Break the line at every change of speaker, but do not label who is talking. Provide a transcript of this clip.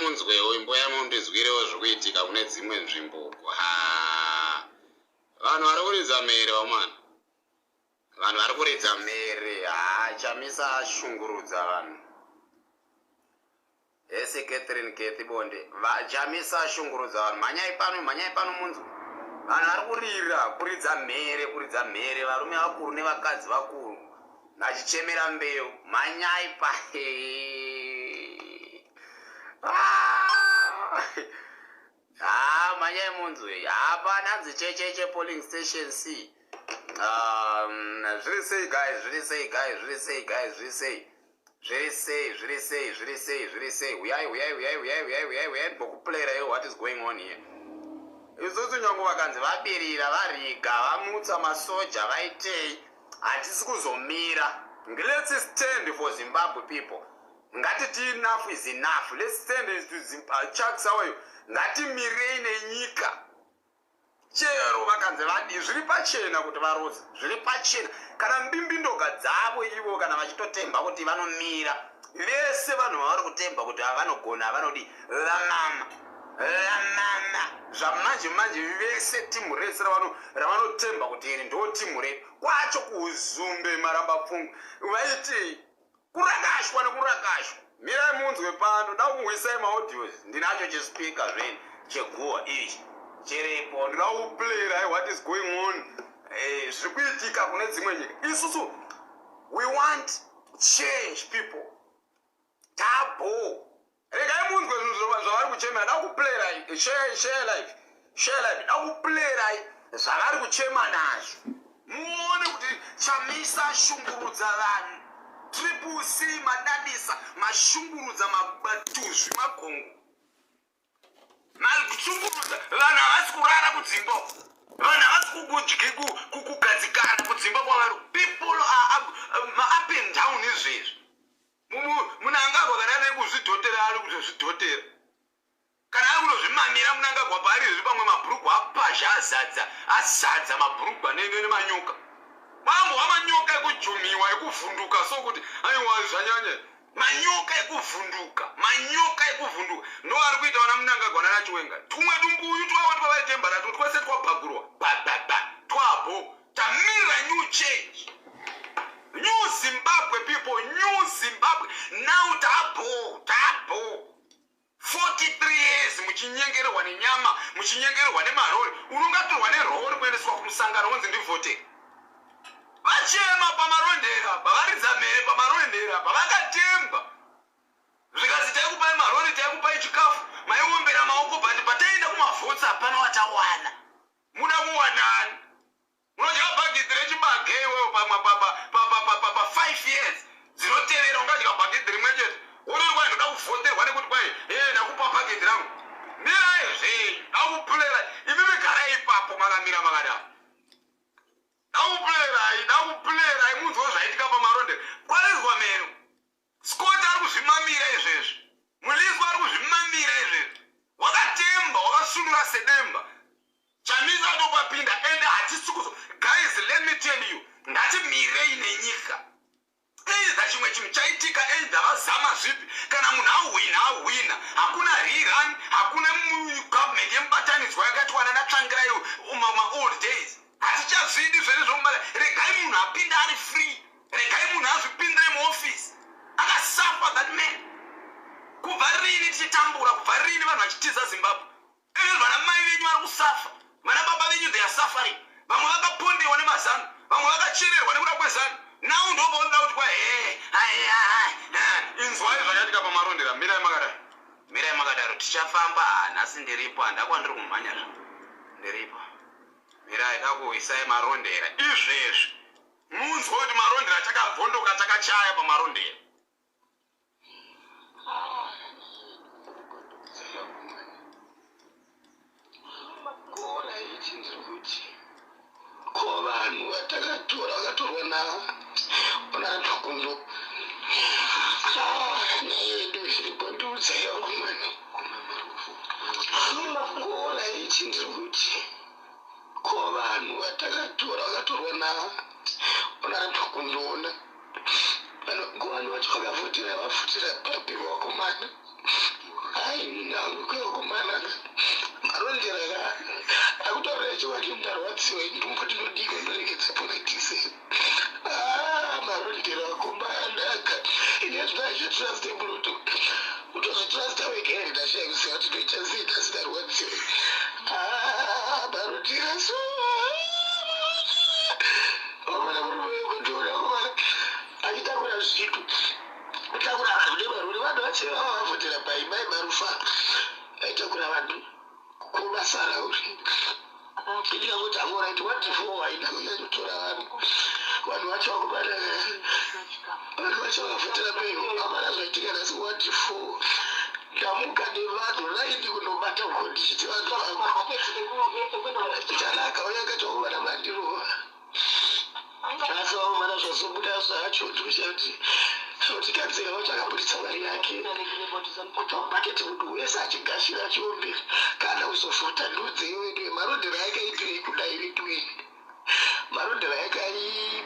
munzwewo, imboyai mundinzwirewo zviri kuitika kune dzimwe nzvimbo uko. Ha, vanhu vari kuridza mhere, vamwana, vanhu vari kuridza mhere. Ha, Chamisa ashungurudza vanhu. Hesi Catherine, Kathy Bonde. Chamisa ashungurudza vanhu. Mhanyai pano, mhanyai pano munzwe. Vanhu vari kurira, kuridza mhere, kuridza mhere, varume vakuru nevakadzi vakuru vachichemera mbeu. Mhanyai pa. Ah! Ha, mhanyai munzwe. Hapana hanzi checheche polling station C. Zviri sei guys? Zviri sei guys? Zviri sei guys? Zviri sei? Zviri sei? Zviri sei? Zviri sei? Zviri sei? Uyai, uyai, uyai, uyai, uyai, uyai, uyai, ndimbokuplayirai what is going on here. Isusu nyange vakanzi vabirira, variga, vamutsa masoja, vaitei, hatisi kuzomira. Let's stand for Zimbabwe people. Ngatiti enough is enough. Let's stand to Chuck Sawayo. Ngatimirei nenyika. Chero vakanzi vadi, zviri pachena kuti varoza, zviri pachena. Kana mbimbindoga dzavo ivo, kana vachitotemba kuti vanomira vese, vanhu vavari kutemba kuti havanogona, havanodi, vamama, vamama zvamanje manje vese, timu rese ravanotemba kuti iri ndo timu redu, kwacho kuuzumbe maramba pfungwa, vaitei? Kurakashwa nekurakashwa. Mirai munzwe pano, da kuwisai maaudios. Ndinacho chispeaker zveni cheguwa ichi chiripo, ndinoda kuplayrai what is going on, zviri kuitika kune dzimwe nyika. Isusu we want change, people. Tabo, regai munzwe zvinhu zvavari kuchemera. Da kuplayrai. Share, share live, share live. Da kuplayrai zvavari kuchema nazvo, muone kuti Chamisa shungurudza vanhu. Triple C madadisa, mashungurudza, matuzvi, magongo, mashungurudza vanhu. Havasi kurara kudzimba, vanhu havasi kugadzikana kudzimba kwavari. People are up and down izvezvi. Munangagwa kana ari kuzvidhotera, ari kutozvidhotera. Kana ari kutozvimamira Munangagwa paari izvi, pamwe mabhurugwa apazha, azadza, azadza mabhurugwa nemanyoka. Mambo wamanyoka ekujumiwa, ekuvhunduka, sokuti aiwa, zvanyanya. Manyoka ekuvhunduka, manyoka ekuvhunduka ndo ari kuita vana Munangagwa nanaChiwenga. Tumwe tumbuyu twavo twavaitemba natwo twese twabhagurwa bababa, twabho. Tamirira new change, new Zimbabwe, people, new Zimbabwe now. Tabo, tabo. 43 years muchinyengererwa nenyama, muchinyengererwa nemarori. Unongatorwa nerori kuendeswa kumusangano, wonzi ndivhote. Vachema pamarondera, pavaridza mhere pamarondera, pavakatemba zvikanzi taikupai marori, taikupai chikafu, maiombera maoko, but pataenda kumavhotsi hapana watawana. Muda kuwanani? Unodya bhagidhi rechibage iwewo pa5 years dzinotevera, ungadya bhagidhi rimwe chete, wototi kwai ndoda kuvhoterwa nekuti kwai e ndakupa bhagidhi rangu. Mirai zvenyu, dakupulerai. Imimi garai ipapo makamira makadaro. Dakupulerai, dakupulerai munzwe zvaitika pamarondera. Kwarizwa meno. Scott ari kuzvimamira izvezvi, Muliswa ari kuzvimamira izvezvi. Wakatemba, wakasunura sedemba. Chamisa ndokwapinda, ende hatisi kuzo. Guys, let me tell you, ngatimirei nenyika. Either chimwe chinhu chaitika, either vazama zvipi, kana munhu ahwina, ahwina. Hakuna rerun, hakuna government yemubatanidzwa yakatwana naTsvangirai maold days. Hatichazvidi zvene zvomubata. Regai munhu apinde ari free, regai munhu azvipindire muofisi. Akasafa that man. Kubva rini tichitambura? Kubva rini vanhu vachitiza Zimbabwe? Eve vana mai venyu vari kusafa, vana baba venyu, they are suffering. Vamwe vakapondewa nemazano, vamwe vakachererwa nekuda kwezano. Now ndo paunoda kuti kwa he. Inzwai zvakatika pamarondera. Mirai makadaro, mirai makadaro, tichafamba nhasi. Ndiripo, handakwandiri kumhanya zva, ndiripo. Mirai, dakuisai marondera izvezvi, munzwe kuti marondera takabvondoka, takachaya pamarondera.
Ah, kuona ichi, ndiri kuti ko vanhu vatakatora vakatorwa navanhu kundo nayedu zviripo. Ndiudzai vakomana. Kuona ichi, ndiri kuti ko vanhu vatakatora vakatorwa navanhu kundoona ko vanhu vacho vakavhotera, vavhotera papi vakomana? Ai. Kutaura chokwadi, ndarwadziwa. Ndomboti ndodiko, ndoregedza politics. Ah, marondero akombanaka. Ini hazvina kuti kutozvitrusta wega here? Ndashaya kuziva kuti ndoita sei. Nhasi ndarwadziwa. Ah, marondera so omana murume wekundiona komana achitakura zvinhu, kutakura vanhu nemaruri. Vanhu vacho vavavhotera pai Marufa aitakura vanhu kubasa rauri. Ndikangoti, "Alright, what for?" Haina kunyanyotora vanhu. Vanhu vacho vakubata, vanhu vacho vakavhotera pei. Amana, zvaitika nhasi, what for? Ndamuka nevanhu raini kundobata uko, ndichiti vanhu vangu chanaka uye akati vakomana mandirova. Asi vakomana, zvazobuda zvacho, ndikushaya kuti kanzera wacho akabuditsa mari yake kubva mubhaketi, munhu wese achigashira, achiombera kana kuzovhota. Ndudze iweduwe, marondero akaitirei kudai veduwe? Marondero akai